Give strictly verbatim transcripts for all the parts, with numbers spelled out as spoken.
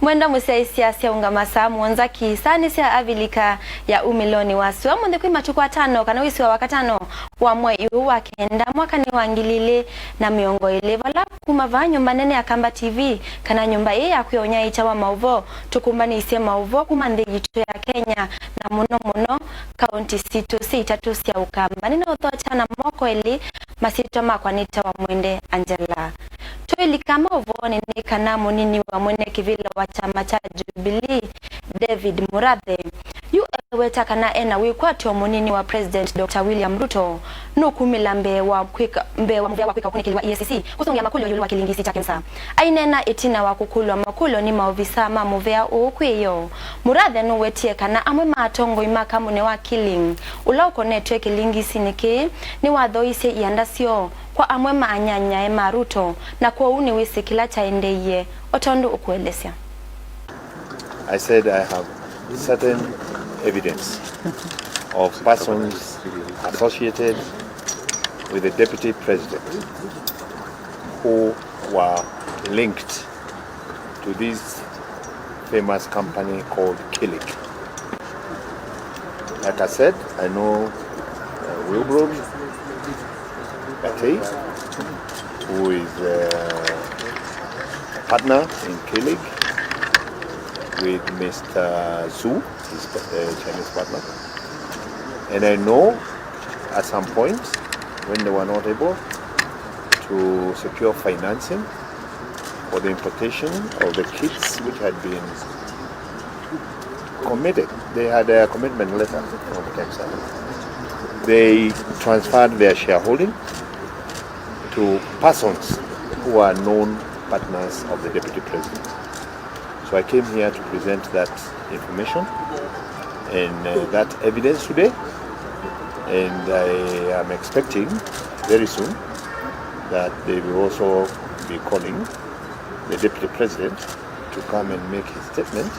Mwenda mũsyaĩĩsya syaũngama saa mũonza ki saa nĩ sya Avilika ya umĩlonĩ wa sua mũnthĩ kwĩ matukũ atano kana wĩsĩ wa wakatano wa mwei ũũ wa kenda mwakanĩ wa ngili ilĩ na mĩongo ĩlĩ, vala kuma vaa nyũmba nene ya Kamba T V, kana nyũmba ĩĩ ya kwĩony'a ĩkya wa maũvoo, tũkũmbanĩisye maũvoo kuma nthĩ yitũ ya Kenya, na mũno mũno kaũnti sitũ syĩ itatũ sya Ũkamba. Nĩnaũthokya na moko elĩ, masyĩtwa makwa nĩtawa Mwende Angela. Tũilika maũvoonĩ nĩ kana mũnini wa mwene kĩvĩla wa kyama kya Jubilee, David Murathe, yu eweta kana ena wĩkwatyo mũnini wa President Doctor William Ruto nũkumĩla mbee wa kwĩka, mbee wa mũvea wa kwĩka ũkunĩkĩli wa E A C C kũsũngĩa makũlyo ĩũlũ wa kĩlingisi kya Kemsa. Aineena ĩtina wa kũkũlw'a makũlyo nĩ maovisaa ma mũvea ũũ kwĩ yo, Murathe nũwetie kana amwe ma atongoi ma kambunĩ wa Kiling, ũla ũkonetw'e kĩlingisinĩ kĩĩ, nĩwathooisye ianda syoo kwa amwe ma anyanyae ma Ruto, na kwoou nĩwĩsĩ kĩla kyaendeeie, o tondũ ũkũelesya. I said I have certain evidence of persons associated with the deputy president who were linked to this famous company called Kilig. Like I said, I know uh, Wilbrod Atei, who is a partner in Kilig with Mister Zhu, his uh, Chinese partner. And I know at some point when they were not able to secure financing for the importation of the kits which had been committed. They had a commitment letter from Kemsa. They transferred their shareholding to persons who are known partners of the deputy president. So I came here to present that information and uh, that evidence today. And I am expecting very soon that they will also be calling the deputy president to come and make his statement.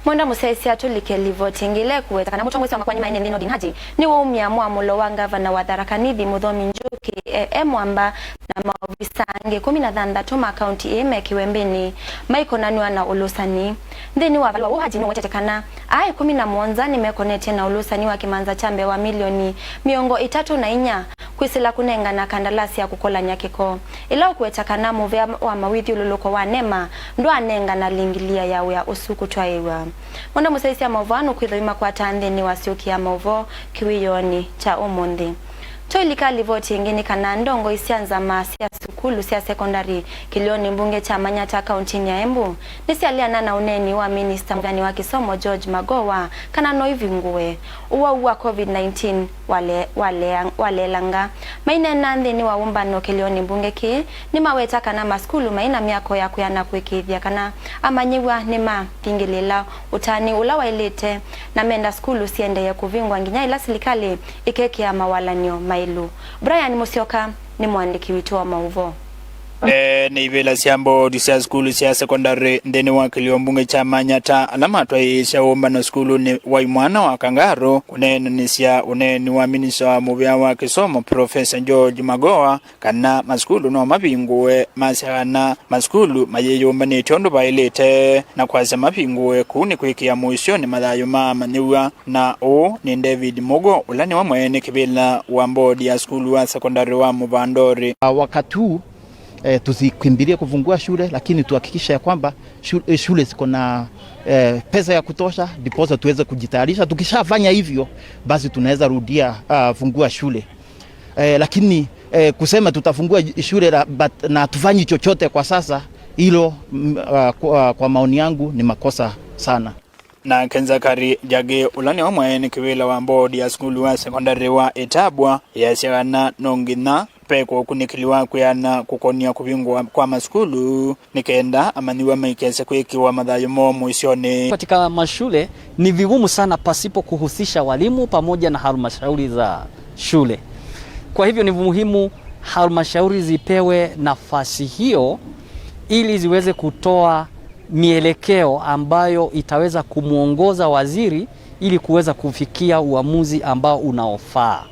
Mwenda mũsyaĩĩsya tũlike livoti ĩngĩ ĩla ĩkũweta kana mũtongoi wa makoani ma ene nthĩ Nordin Haji nĩwaumya mwamũlo wa ngavana wa Tharaka Nithi Mũthomi Njuki e, e mwamba na maovisa angĩ ĩkũmi na thanthatũ ma kaunti ĩĩ mekĩwe mbĩnĩ maikonanw'a na ũlũsani. Nthĩnĩ wa valũa ũũ, Haji nũwetete kana aa ĩkũmi na mũonza nĩmekonetye na ũlũsani wa kĩmanza kya mbee wa milioni mĩongo ĩtatũ na inya kwĩsĩla kũnengana kandalasi ya kũkolany'a kĩko, ĩla ũkũweta kana mũvea wa mawĩthyũlũlũko wa nema ndwaanengana lingilia ya wĩa ũsu kũtwaĩĩw'a. Mwenda mũsyaĩĩsya maũvoo aa nũkwĩthwa imakwata nthĩnĩ wa syũki ya maũvoo kĩwĩoonĩ kya ũmũnthĩ. Tũilika livoti ĩngĩ nĩ kana ndongoi sya nzama sya sukulu sya sekondari kĩlĩonĩ mbunge kya Manyata kauntinĩ ya Embu nĩsyaleana na ũneeni wa minista mũveani wa kĩsomo George Magoha kana no ivingũwe. Ũwau wa covid nineteen wale-, wale-, waleelanga. Maineena nthĩnĩ wa ũmbano kĩlĩonĩ mbunge kĩĩ, nĩmaweta kana masukulu mai na myako ya kwĩana kũĩkĩĩthya kana amanyĩw'a nĩmathingĩlĩĩla ũtani ũla waĩlĩte, na menda sukulu siendee kũvingwa nginya ĩla silikalĩ ĩkekĩa mawalany'o maĩlu. Brian Mũsyoka nĩ mũandĩki witũ wa maũvoo. Ene ivĩla sya mbodi sya sukulu sya sekondari nthĩnĩ wa kĩlĩo mbunge kya Manyata ala matwaĩĩsya ũmbano sukulunĩ wa imwana wa Kangaru kũneenanĩsya ũneeni wa minista wa mũvea wa kĩsomo Profesa George Magoha kana masukulu no mavingũwe, masya kana masukulu mayĩyũmbanĩtye ũndũ vaĩlĩte na kwasya mavingũwe kũu nĩ kwĩkĩa mũisyonĩ mathayũ ma amanyĩw'a. Na ũũ nĩ David Mugo, ũla nĩwe mwene kĩvĩla wa mbodi ya sukulu wa sekondari wa Mũvandorĩ. Ah, wakati huu, eh, tusikimbilie kufungua shule, lakini tuhakikishe ya kwamba shu-, eh, shule ziko na, eh, pesa ya kutosha, ndiposa tuweze kujitayarisha. Tukishafanya hivyo, basi tunaweza rudia, ah, fungua shule. Eh, lakini, eh, kusema tutafungua shule la, but, na hatufanyi chochote kwa sasa, hilo, mm, ah, kwa, kwa maoni yangu ni makosa sana. Nake Zakari Njagi, ũla nĩwe mwene kĩvĩla wa mbodi ya sukulu wa sekondari wa Ĩtabwa, easya kana no nginya vekwe ũkunĩkĩli wa kwĩana kũkonia kũvingũwa kwa masukulu nĩ kenda amanyĩw'a maikese kwĩkĩwa mathayũ moo mũisyonĩ. Katika mashule ni vigumu sana pasipo kuhusisha walimu pamoja na halmashauri za shule. Kwa hivyo ni muhimu halmashauri zipewe nafasi hiyo ili ziweze kutoa mielekeo ambayo itaweza kumwongoza waziri ili kuweza kufikia uamuzi ambao unaofaa.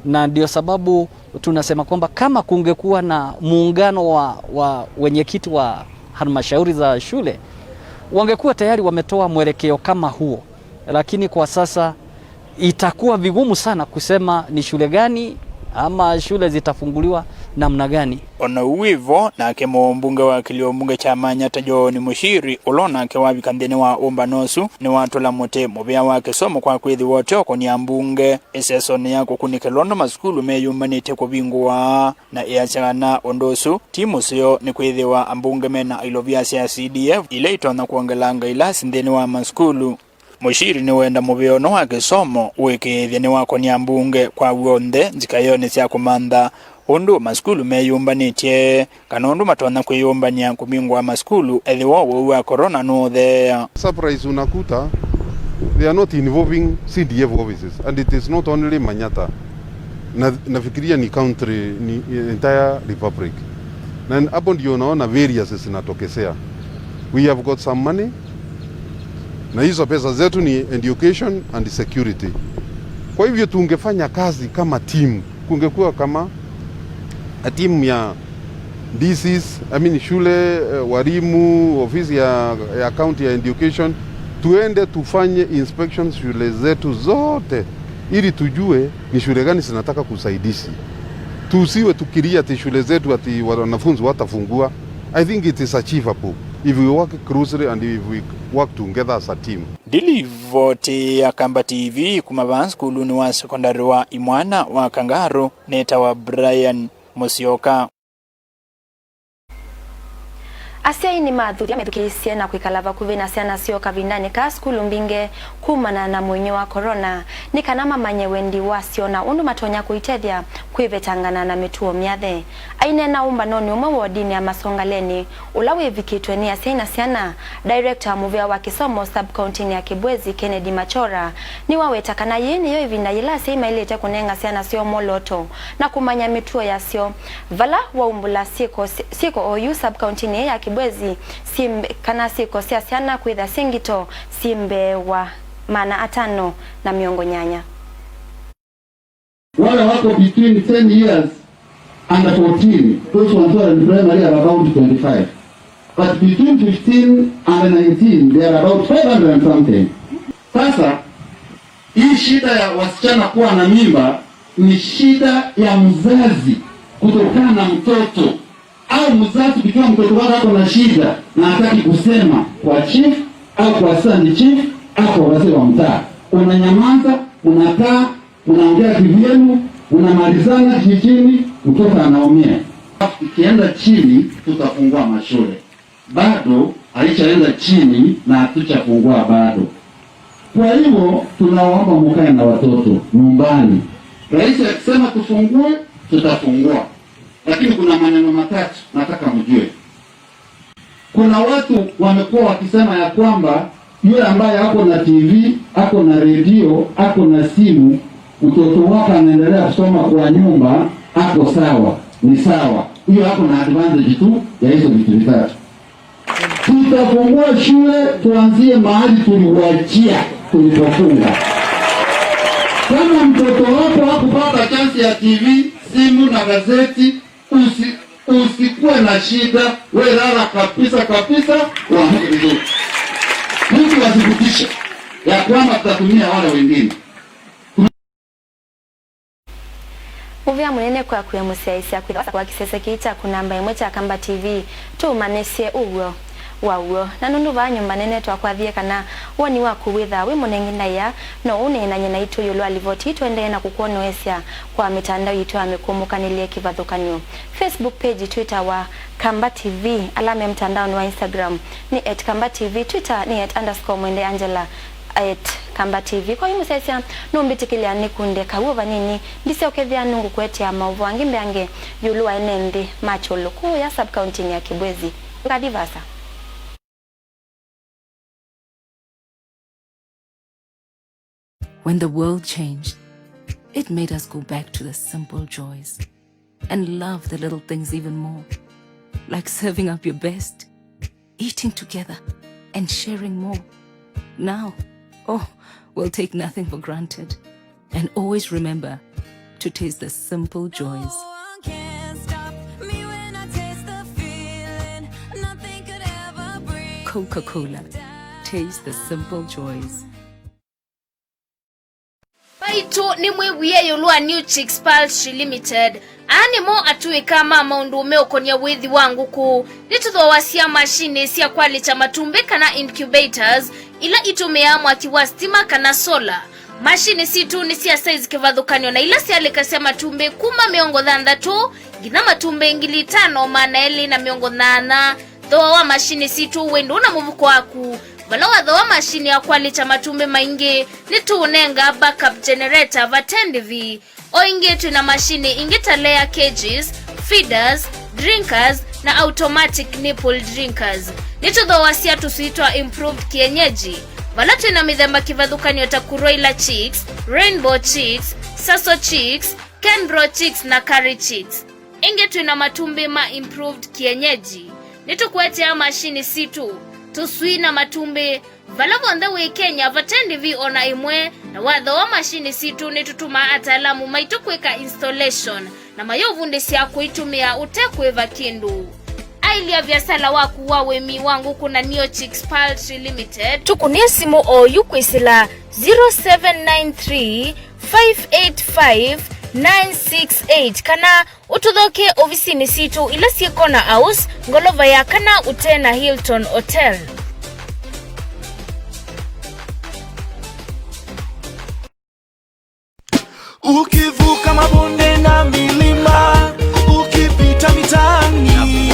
Na ndio sababu Tunasema kwamba kama kungekuwa na muungano wa, wa wenyekiti wa halmashauri za shule, wangekuwa tayari wametoa mwelekeo kama huo, lakini kwa sasa itakuwa vigumu sana kusema ni shule gani ama shule zitafunguliwa namna gani. O na ũu wĩ vo, nake mũmbunge wa kĩlio mbunge kya Manyata John Muchiri, ũla o nake wavika nthĩnĩ wa ũmbano ũsu, nĩwatũla mũtĩ mũvĩa wa kĩsomo kwa kwĩthĩwa ũteũkonia mbunge ĩsesonĩ ya kũkunĩkĩlwa ũndũ masukulu meyũmbanĩtye kũvingũwa, na easya kana ũndũ ũsu ti mũseo nĩkwĩthĩwa ambunge mena ilovia sya C D F ila itonya kwongelanga ilasi nthĩnĩ wa masukulu. Muchiri nĩwenda mũvĩa ũno wa kĩsomo ũĩkĩĩthye nĩwakonia mbunge kwa w'o onthe nzikayonĩ sya kũmantha ũndũ masukulu meyũmbanĩtye, kana ũndũ matonya kwĩyũmbany'a kũvingũa masukulu ethĩwa ũwau wa corona nũũtheea. Surprise unakuta they are not involving C D F offices, and it is not only Manyata. Na, nafikiria ni country, ni entire republic. Na hapo ndio unaona various zinatokezea. We have got some money, na hizo pesa zetu ni education and security. Kwa hivyo tungefanya kazi kama team, kungekuwa kama a team ya D Cs, I mean shule, eh, walimu, ofisi ya, ya county ya education, tuende tufanye inspections shule zetu zote ili tujue ni shule gani zinataka kusaidishi. Tusiwe tukilia ati shule zetu ati wanafunzi watafungua. I think it is achievable if we work closely and if we work together as a team. Ndilivoti ya Kamba T V kuma vaa sukulunĩ wa sekondari wa imwana wa Kangaru, nĩtawa Brian Musyoka. Asyai nĩmathuthya methukĩĩsye na kwĩkala vakuvĩ na syana syoo kavindanĩ kaa sukulu mbingĩ kumana na mũinyũ wa corona, nĩ kana mamanye wendi wasyo na ũndũ matonya kũitethya kwĩvetangana na mĩtuo myathe. Aineena ũmbanonĩ ũmwe wodinĩ ya Masongaleni, ũla wĩvikĩtwe nĩ asyai na syana, director mũvĩa wa kĩsomo sub-county-nĩ ya Kibwezi, Kennedy Machora, nĩwaweta kana yĩĩ nĩyo ĩvinda yĩla asyai maĩlĩte kũnenga syana syoo mwolooto na kũmanya mĩtuo yasyo. Vala waumbũla syĩko, syĩko oyu sub-county-nĩ ya Kibwezi, syĩ mbe-, kana syĩko sya syana kwĩtha syĩ ngito syĩ mbee wa maana atano na mĩongo nyanya. Wale wako between ten years and fourteen, those ones who are in primary are about twenty-five. But between fifteen and nineteen, they are about five hundred and something. Sasa, hii shida ya wasichana kuwa na mimba ni shida ya mzazi kutokana na mtoto, au mzazi kujua mtoto wake ako na shida na hataki kusema kwa chief au kwa assistant chief au kwa wazee wa mtaa. Unanyamaza, unakaa, unaongea kivyenu, unamalizana kijijini, mtoto anaumia. Ikienda chini, tutafungua mashule. Bado haichaenda chini na hatuchafungua bado. Kwa hivyo, tunawaomba mkae na watoto nyumbani. Rais akisema tufungue, tutafungua. Lakini kuna maneno matatu nataka mjue. Kuna watu wamekuwa wakisema ya kwamba yule ambaye ako na T V, ako na redio, ako na simu, mtoto wake anaendelea kusoma kwa nyumba, ako sawa, ni sawa. Huyo ako na advantage tu ya hizo vitu vitatu. Tutafungua shule, tuanzie mahali tuliwachia tulipofunga. Kama mtoto wako hakupata chance ya T V, simu na gazeti, usi-, usikuwe na shida, we lala kabisa kabisa, uamke vizuri. Mtu asikutishe ya kwamba tutatumia wale wengine. Mũvea mũnene kwaku e mũsyaĩĩsya kwĩthĩwa wasakũa kĩsese kĩĩ kyaku namba ĩmwe kya Kamba T V. Tũũmanyĩsye ũw'o wa w'o. Na nũndũ vaa nyũmba nene twakwathie kana woni waku wĩthaa wĩ mũnengi ndaĩa, no ũneenany'e naitũ ĩũlũ wa livoti ii tũendee na kũkwonoesya kwa mĩtandao yitũ ya mĩkũmũkanĩlye kĩvathũkany'o. Facebook page twĩtawa Kamba T V, ala me mtandaonĩ wa Instagram nĩ at Kamba T V, Twitter nĩ at underscore Mwende Angela, at Kamba T V. Kwa yu mũsyaĩĩsya, nũmbĩtĩkĩlya nĩkunde kaw'o vanini, ndiseũkethya nũngũkũetea maũvoo angĩ mbeange ĩũlũ wa ene nthĩ ma kyũlũ kũũya sub-county-nĩ ya Kibwezi. Ngathi vaasa. When the world changed, it made us go back to the simple joys and love the little things even more, like serving up your best, eating together, and sharing more. Now, oh, we'll take nothing for granted and always remember to taste the simple joys. Coca-Cola. Taste the simple joys. Maitũ nĩmwĩwie ĩũlũ wa New Chicks Poultry Limited. Aa nĩmo atũĩka ma maũndũ meũkonia wĩthi wa ngũkũ. Nĩtũthooasya masinĩ sya kwalĩkya matumbĩ kana incubators, ila itũmĩaa mwaki wa sitima kana solar. Masinĩ sitũ nĩ sya size kĩvathũkany'o na ila syalĩkasya matumbĩ kuma mĩongo thanthatũ nginya matumbĩ ngili itano maana elĩ na mĩongo nyanya. Thooa wa masinĩ sitũ wĩ ndũũ na mũvuko waku. Vala wathooa masinĩ ya kwalĩkya matumbĩ maingĩ, nĩtũũnengaa backup generator vate ndĩvi. O ĩngĩ twĩ na masinĩ ingĩ ta layer cages, feeders, drinkers, na automatic nipple drinkers. Nĩtũthooasya tũswii twa improved kienyeji, vala twĩ na mĩthemba kĩvathũkany'o ta Kuroiler chicks, Rainbow chicks, Sasso chicks, Kenbro chicks, na Curry chicks. Ĩngĩ twĩ na matumbĩ ma improved kienyeji. Nĩtũkũetea masinĩ sitũ, tũswii na matumbĩ vala vonthe wĩ Kenya vate ndĩvi o na ĩmwe, na wathooa masinĩ sitũ nĩtũtũmaa ataalamu maitũ kwĩka installation na mayũvundĩsya kũitũmĩa ũte kũĩva kĩndũ. Aĩlya viasala waku wa ũĩmi wa ngũkũ na Neo Chicks Poultry Limited. Tũkũnĩe simũ oyu kwĩsĩla zero seven nine three, five eight five, nine six eight kana ũtũthokee ovisinĩ sitũ ila syĩ Corner House, ngolova ya kana ũtee na Hilton Hotel. Ukivuka mabonde na milima, ukipita mitaani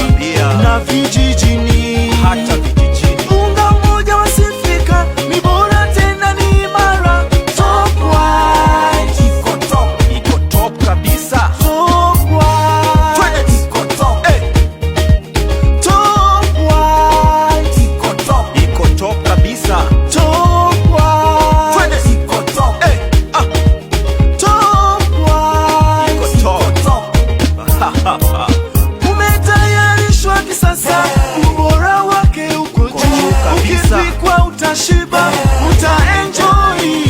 na vijijini, hata vijijini, unga mmoja wasifika, ni bora tena ni imara. Top White. Iko top. Iko top kabisa. Top White. Twende. Iko top. Eh. Top White. Iko top. Iko top kabisa. Top White. Twende. Iko top. Eh. Ah. Top White. Iko top. Iko top. Umetayarishwa kisasa, ubora wake uko juu. Kabisa. Ukipikwa utashiba, utaenjoy.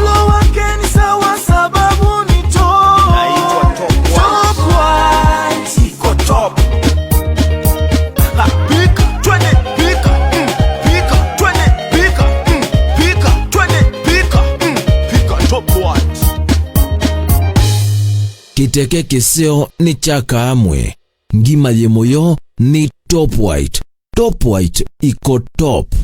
Mlo wake ni sawa sababu ni top. Naitwa Top White. Top White. Iko top. Ha, pika, twende, pika, mm, pika, twende, pika, mm, pika, twende, pika, mm, pika, Top White. Kĩteke kĩseo nĩ kya kaamwe. Ngima yĩ mũyo nĩ Top White. Top White iko top.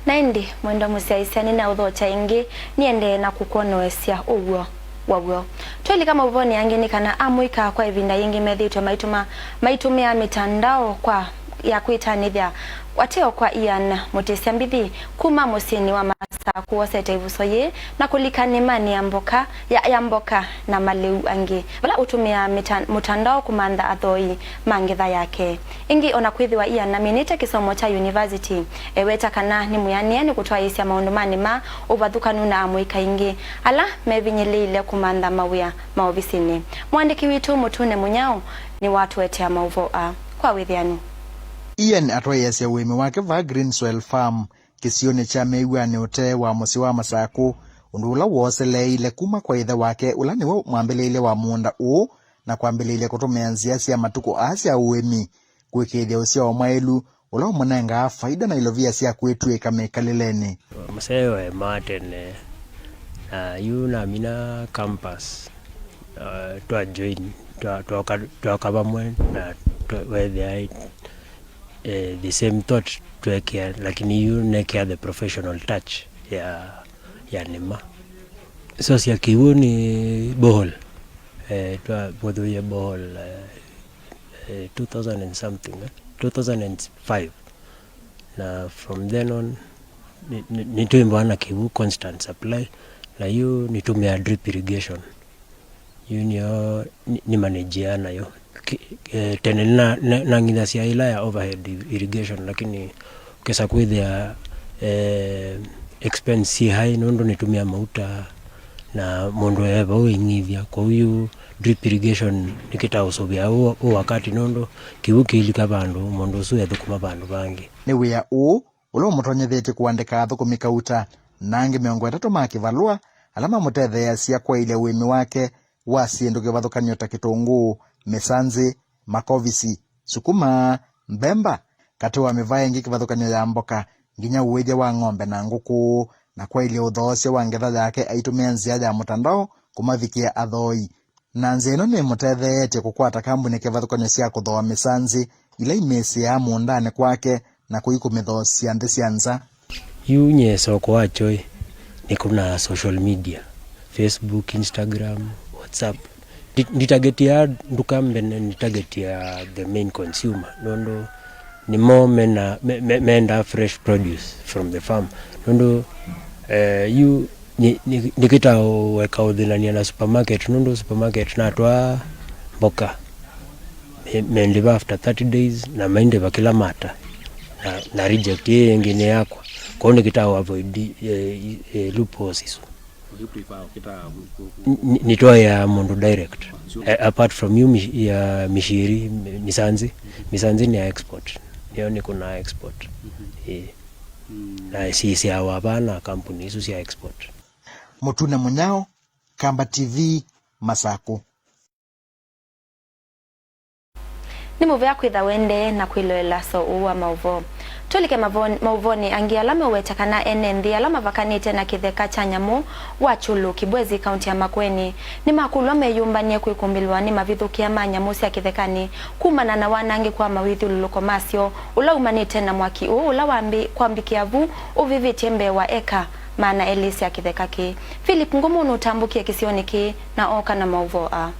Na ĩndĩ, mwendwa mũsyaĩĩsya, nĩnaũthokya ĩngĩ, nĩendee na kũkwonoesya ũw'o waw'o. Twelika maũvoonĩ angĩ nĩ kana amũika kwa ĩvinda yĩngĩ methĩĩtwe maitũma, maitũmĩa mĩtandao kwa, ya kwĩtanĩthya. Ateo kwa Ian, mũtĩsya mbithi kuma mũsyĩnĩ wa Masakũ wosete ĩvuso yĩĩ na kũlika nĩmanĩ ya mboka, ya, ya mboka na malĩu angĩ, vala ũtũmĩaa mĩta-, mũtandao kũmantha athoi ma ngetha yake. Ĩngĩ, o na kwĩthĩwa Ian aminĩte kĩsomo kya yunivasiti, eweta kana nĩ mwĩanĩe nĩ kũtwaĩĩsya maũndũ ma nĩma, ũvathũkanu na amũika aingĩ ala mevinyĩlĩĩile kũmantha mawĩa maovisinĩ. Mũandĩki witũ Mũtune Mũnyao nĩwatũetea maũvoo aa kwa wĩthĩanu. Ian atwaĩĩasya ũĩmi wake vaa Green Soil Farm, kĩsionĩ kya mĩw'anĩ ũtee wa mũsyĩ wa Masakũ, ũndũ ũla wooseleeile kuma kwa ĩthe wake, ũla nĩwe mwambĩlĩĩlya wa mũũnda ũũ, na kwambĩlĩĩlya kũtũmĩa nzĩa sya matukũ aa sya ũĩmi kũĩkĩĩthya ũsyao mwaĩlu ũla ũmũnengaa faida na ilovia sya kwĩtw'ĩĩka mĩkalĩlenĩ. Mũseo emaa tene, na yu namina campus, uh, twa join, twa-, twoka, twoka vamwe na twa-, weethĩa, eh, the same thought twekĩa, lakini yu nekĩa the professional touch ya, ya nĩma. So sya kĩw'ũ nĩ borehole, eh, twavũthũie borehole, eh, eh, two thousand and something, eh, two thousand and five. Na from then on, nĩ, nĩ, nĩtwĩmbaa na kĩw'ũ constant supply, na yu nĩtũmĩaa drip irrigation. Yu nĩyo nĩ, nĩ manage nayo. ki-, eh, tene na, na, nang'ithasya ĩla ya overhead irrigation, lakini ũkesa kwĩthĩa, eh, expense syĩ high nũndũ nĩtũmĩa mauta na mũndũ e vau ĩng'ithya. Kwoou yu drip irrigation nĩkĩtaa ũsũvĩa ũ, ũ wakati nũndũ kĩw'ũ kĩilika vandũ, mũndũ ũsu ethũkũma vandũ vangĩ. Nĩ wĩa ũũ ũla ũmũtonyethĩtye kũandĩka athũkũmi kauta na angĩ mĩongo ĩtatũ ma kĩvalũa ala mamũtetheeasya kwaĩlya ũĩmi wake wa syĩndũ kĩvathũkany'o ta kĩtũngũũ, mĩsanzĩ, makovisi, sukuma, mbemba, katĩ wa mĩvaĩ ĩngĩ kĩvathũkany'o ya mboka, nginya ũĩthya wa ng'ombe na ngũkũ, na kwaĩlya ũthoosya wa ngetha yake aitũmĩa nzĩa ya mũtandao kũmavikĩa athooi. Na nzĩa ĩno nĩmũtetheetye kũkwata kambunĩ kĩvathũkany'o sya kũthooa mĩsanzĩ ila imĩsĩaa mũũndanĩ kwake na kũikũmĩthosya nthĩ sya nza. Yu nyie soko wa kyoi nĩkũnaa social media, Facebook, Instagram, WhatsApp. Ndi-, nditagetiaa nduka mbene, nditagetiaa the main consumer, nũndũ nĩmo mena, me, me, mendaa fresh produce from the farm. Nũndũ, eh, yu nĩ, nĩ, nĩkĩtaa ũeka ũthĩnania na supermarket, nũndũ supermarket natwaa mboka, me, mendĩva after thirty days, na maindĩva kĩla mata, na, na reject ĩĩ ĩngĩ nĩ yakwa. Kwoou nĩkĩtaa avoid, eh, eh, loopholes isu. Nĩ-, nĩtwaĩa mũndũ direct. Eh, apart from you, mi-, ya mishiri, mi-, misanzi, misanzi nĩ ya export. Nĩyo nĩkũnaa export. Eh. Na syĩsyawa vaa na kampuni isu sya export. Mũtune Mũnyao, Kamba T V, Masakũ. Nĩ mũvea kwĩtha wendee na kwĩloela soo ũũ wa maũvoo. Tũlike mavon-, maũvoonĩ angĩ ala meũweta kana ene nthĩ ala mavakanĩte na kĩtheka kya nyamũ wa Kyũlũ, Kibwezi, kaunti ya Makueni, nĩmakũlw'a meyũmbany'e kwĩkũmbĩlwa nĩ mavithũkĩa ma nyamũ sya kĩthekanĩ kumana na wanangĩku wa mawĩthyũlũlũko masyo ũla umanĩte na mwaki ũũ ũla wambĩ-, kwambĩkĩa vu ũvĩvĩtye mbee wa eka maana elĩ sya kĩtheka kĩĩ. Philip Ngumu nũtambũkie kĩsionĩ kĩĩ na ooka na maũvoo aa.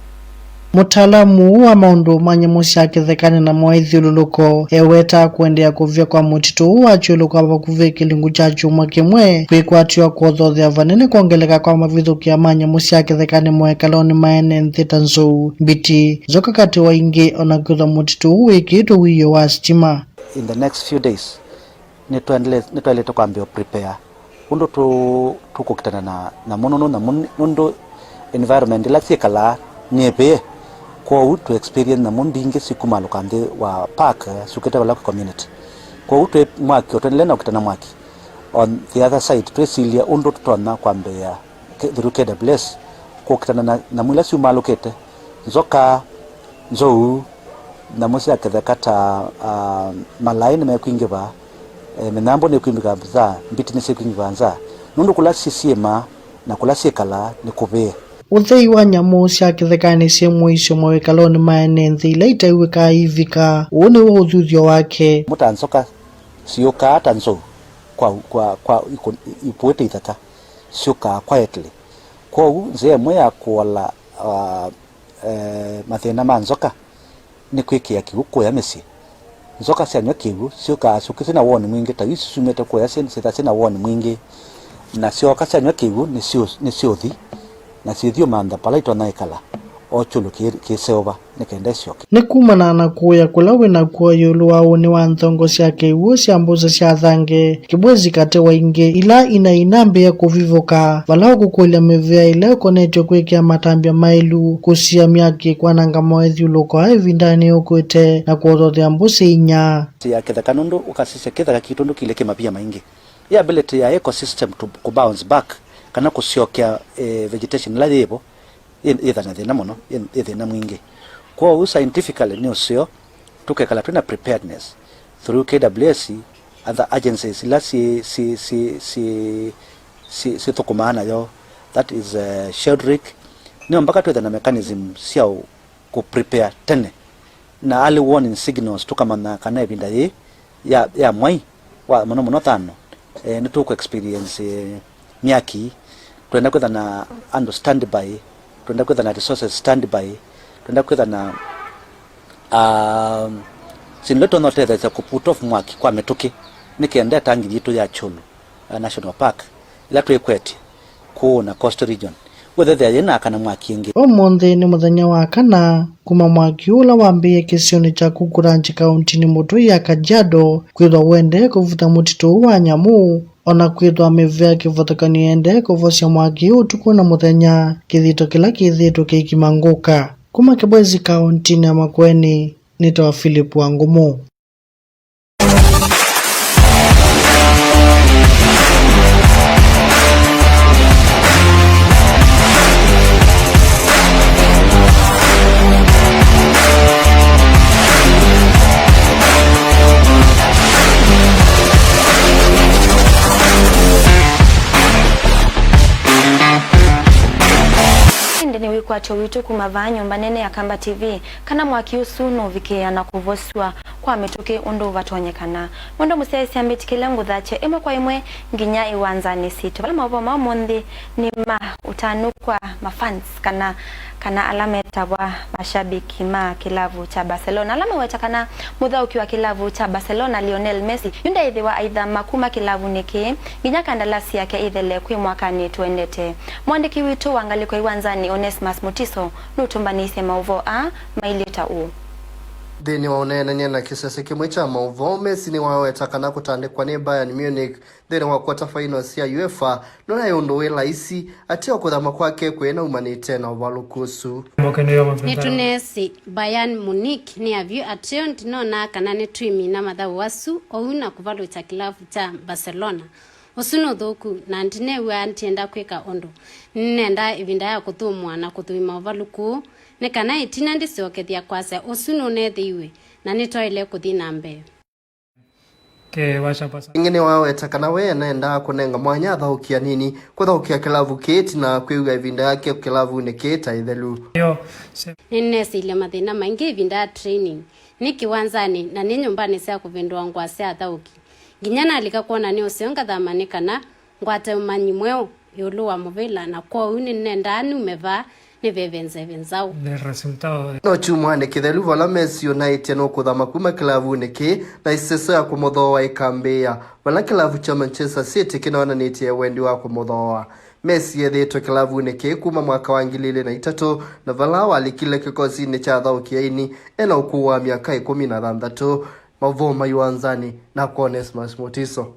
Mũtaalamu ũũ wa maũndũ ma nyamũ sya kĩthekanĩ na mawĩthyũlũlũko ewetaa kũendeea kũvya kwa mũtitũ ũũ wa Kyũlũ kwa vakuvĩ kĩlungu kya kyumwa kĩmwe kwĩkwatĩwa kũthothea vanene kwongeleka kwa mavithũkĩa ma nyamũ sya kĩthekanĩ moekalonĩ ma ene nthĩ ta nzou, mbiti, nzoka katĩ wa ingĩ, o na kwĩthwa mũtitũ ũũ wĩkĩĩtwe wiio wa sitima. In the next few days, nĩtwaendele-, nĩtwaĩlĩte kwambĩĩa prepare ũndũ tũ-, tũkũkitana na, namo nũndũ, namo nĩ-, nũndũ environment ĩla syĩkalaa nĩ ĩvĩe. Kwoou tũ experience namo mbingĩ sikumalũka nthĩ wa park, syũkĩte vala kwĩ community. Kwoou twĩ mwaki, o tũendelee na ũkitana mwaki. On the other side, twĩsilye ũndũ tũtonya kwambĩĩa K-, through K W S, kũkitana na namo ila syumalũkĩte, nzoka, nzou, nyamũ sya kĩtheka ta, ah, malaĩ nĩmekwingĩva, eh, mĩnyambũ nĩkwingĩva nza, mbiti nĩsyĩkwingĩva nza, nũndũ kũla syĩsyĩma na kũla syĩkalaa nĩ kũvĩe. Ũthei wa nyamũ sya kĩthekanĩ syĩ mũisyo mawĩkalonĩ ma ene nthĩ ila itew'ĩkaa ivika. Ũũ nĩw'o ũthuthyo wake. Nyamũ ta nzoka syũkaa ta nzou kwa, kwa, kwa ikũ-, ipũĩte ithaka, syũkaa quietly. Kwoou nzĩa ĩmwe ya kũola, ah, eh, mathĩna ma nzoka nĩ kwĩkĩa kĩw'ũ kũya mĩsyĩ. Nzoka syanyw'a kĩw'ũ syũkaa syũkĩte na woni mwingĩ, ta yu isu syumĩte kũya syĩ-, syĩtha syĩ na woni mwingĩ, na syooka syanyw'a kĩw'ũ nĩsyũ-, nĩsyũthi, na syĩthyũmantha vala itonya ĩkala, o kyũlũ kĩ-, kĩseũva nĩ kenda ĩsyoke. Nĩ kumana na kũĩa kũla wĩ nakw'o ĩũlũ wa ũnĩ wa nthongo sya kĩw'ũ sya mbũsa sya thange, Kibwezi katĩ wa ingĩ ila inaĩ inambĩĩa kũvivũka, vala ũkũkũlya mĩvĩa ĩla ĩkonetw'e kwĩkĩa matambya maĩlu, kũsia myaki, kwananga mawĩthyũlũko aa ĩvindanĩ yũkĩte, na kũthothea mbũsĩ inya. Ya kĩtheka nũndũ ũkasisya kĩtheka kitũ nũndũ kĩilye kĩ mavia maingĩ. Ĩ ability ya ecosystem to kũ bounce back kana kũsyokea, eh, vegetation ĩla yĩvo, yĩ, yĩ thĩna, thĩna mũno, yĩ, yĩ thĩna mwingĩ. Kwoou scientifically nĩ ũseo tũkekala twĩ na preparedness through K W S, other agencies ila syĩ, syĩ, syĩ, syĩ, syĩ, syĩthũkũmaa nayo, that is, eh, SHEDRIC, nĩ mpaka twĩthe na mechanism sya ũ-, kũ prepare tene na early warning signals, tũkamanya kana ĩvinda yĩĩ ya, ya mwai wa mũno mũno thano, eh, nĩtũkũ experience, eh, myaki, twenda kwĩtha na andũ standby, twenda kwĩtha na resources standby, twenda kwĩtha na, um, syĩndũ ila tũtonya ũtetheesya kũ put off mwaki kwa mĩtũkĩ, nĩ kenda ĩtangi yitũ ya Kyũlũ, uh, National Park, ĩla twĩkwetye kũũ na coastal region, Wĩthethea yĩ na kana mwaki ĩngĩ. Ũmũnthĩ nĩ mũthenya wa kana kuma mwaki ũla wambĩĩe kĩsionĩ kya Kukuranji kaũntinĩ mũtũi ya Kajiado kwĩthwa ũendee kũvutha mũtitũ ũũ wa nyamũ, o na kwĩthwa mĩvea kĩvathũkany'o ĩendee kũvosya mwaki ũtukũ na mũthenya, kĩthito kĩla kĩthĩĩtwe kĩikima ngũka. Kuma Kibwezi kaũntinĩ ya Makueni, nĩtawa Philip Wangũmũ. Ĩndĩ nĩ wĩkwatyo witũ kuma vaa nyũmba nene ya Kamba T V, kana mwaki ũsu nũvikĩĩa na kũvosw'a kwa mĩtũkĩ ũndũ ũvatonyekana. Mwendwa mũsyaĩĩsya, mbĩtĩkĩle ngũthatye ĩmwe kwa ĩmwe nginya iwanzanĩ sitũ, vala maũvoo ma ũmũnthĩ nĩ ma ũtanu kwa mafans kana, kana ala metaw'a mashabiki ma kĩlavu kya Barcelona, ala meweta kana mũthaũki wa kĩlavu kya Barcelona, Lionel Messi, yu ndaĩthĩwa aithama kuma kĩlavunĩ kĩĩ nginya kandalasi yake ĩthele kwĩ mwakanĩ tũendete. Mũandĩki witũ wa ngalĩko iwanzanĩ, Onesmus Mutiso, nũtũmbanĩisye maũvoo aa mailye ta ũũ. Nthĩnĩ wa ũneenany'a na kĩsese kĩmwe kya maũvoo, Messi nĩwaweta kana kũtandĩkwa nĩ Bayern Munich nthĩnĩ wa quarter finals sya UEFA ndwaĩ ũndũ wĩ laisi, ateo kũthama kwake kwĩnaumanĩte na ũvalũku ũsu. Nĩtũneesĩ Bayern Munich nĩ avyũ, ateo ndinonaa kana nĩtwĩmina mathaũ asu oou na kũvalũkya kĩlavu kya Barcelona. Ũsu nĩ ũthũku, na ndinew'aa ndyenda kwĩka ũndũ. Nĩnendaa ĩvinda ya kũthũmũa na kũthũima ũvalũku ũũ, nĩ kana ĩtina ndĩsyokethya kwasya ũsu nũneethĩiwe, na nĩtwaĩle kũthi na mbee. Ĩngĩ nĩwaweta kana we enendaa kũnenga mwanya athaũki anini kũthaũkĩa kĩlavu kĩĩ ĩtina wa kwĩw'a ĩvinda yake kĩlavunĩ kĩĩ ta ĩthelu. Nĩnesilye mathĩna maingĩ ĩvinda ya training, nĩ kĩwanzanĩ, na nĩ nyũmbanĩ sya kũvĩndũa ngũa sya athaũki. Nginya nalika kwona nĩ ũseo ngathama nĩ kana ngwate ũmanyi mweũ ĩũlũ wa mũvĩla, na kwoou nĩnendaa nume vaa nĩveve nzeve nzaũ. No kyumwanĩ kĩthelu vala Messi ũnaĩtye nũkũthama kuma kĩlavunĩ kĩĩ, na ĩseso ya kũmũthooa ĩkambĩĩa vala kĩlavu kya Manchester City kĩnonanĩtye wendi wa kũmũthooa. Messi ethĩĩtwe kĩlavunĩ kĩĩ kuma mwaka wa ngili ilĩ na itatũ, na vala walikile kĩkosinĩ kya athaũki aini ena ũkũũ wa myaka ĩkũmi na thanthatũ. Maũvoo ma iwanzanĩ na Onesmus Mutiso.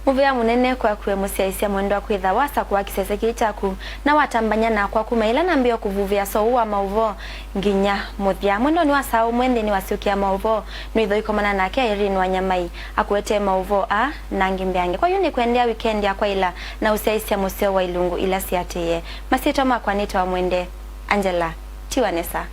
Mũvea mũnene kwaku we mũsyaĩĩsya mwendwa kwĩtha wasakũa kĩsese kĩĩ kyaku na watambany'a nakwa kuma ĩla nambĩĩe kũvuvĩa soo ũũ wa maũvoo nginya mũthya. Mwendonĩ wa saa ũmwe nthĩnĩ wa Syũkĩa Maũvoo, nũĩthwa ũikomana nake Irene Wanyamai akũetee maũvoo aa na angĩ mbeange. Kwa yu nĩkwendea wikendi ya kwaĩla na ũsyaĩĩsya mũseo wa ilungu ila siatĩĩe. Masyĩtwa makwa nĩtawa Mwende Angela. Tiwa nesa.